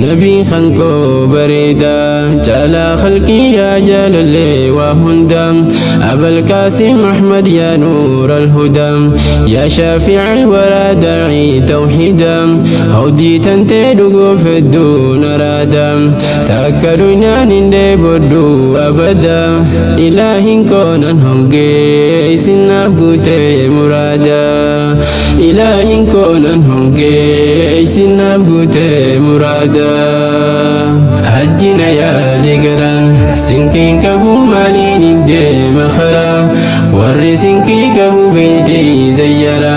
Nabii kankoo bareedaa caalaa khalqii yaa jaalallee waa hunda, Abal Qaasim Ahmad yaa nuur alhudaa, yaa shaafica alwaraa daacii tawxiida, hawdii tantee dhuguuf hedduu naraada, takka dhuynaan hin dheebodhu abada. Ilaahin koonan hongee isinaaf guutee muraada, Ilaahin koonan hongee isinaaf guutee muraada. Hajjina yaade garaan sinqiin qabu, maaliin hin deema karaa? Warri sinqii qabu beeytii zayyara,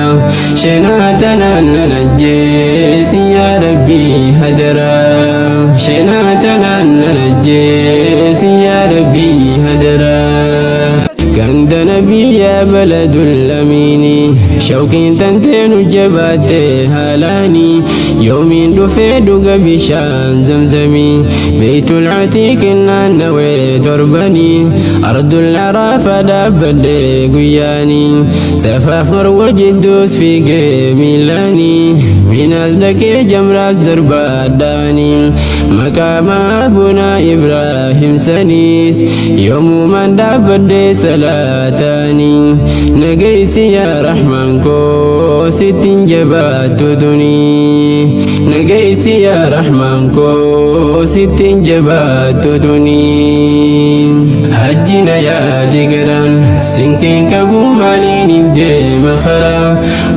shenaa tanaan nan ajjeesi yaa Rabbii hadaraa, shenaa tanaan nan ajjeesi yaa Rabbii hadaraa. Ganda nabiyyaa baladul amiini, shawqiin tanteenu jabaatte haalaani, yoomiin dhufee dhuga bishaan zamzamii, beeytul atiiqin naannawee torbanii, ardul araafa dhaabbadhe guyyaanii, safaaf Marwa jidduus fiigee miilaanii, Minaas dhaqee jamraas darbaadhaanii, maqaama abunaa Ibraahim saniis yoomumaan dhaabbadhe salaataanii. Nagaysi yaa Rahmaan koo, sittin jabaattu dunii, nagaysi yaa Rahmaan koo, sittin jabaattu dunii. Hajjina yaade garaan sinqiin qabu, maaliin hin deema karaa?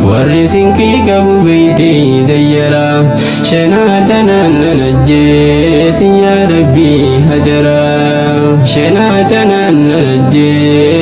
Warri sinqii qabu beeytii zayyara, shenaa tanaan nan ajjeesi yaa Rabbii hadaraa, shenaa tanaan nan ajjeesi.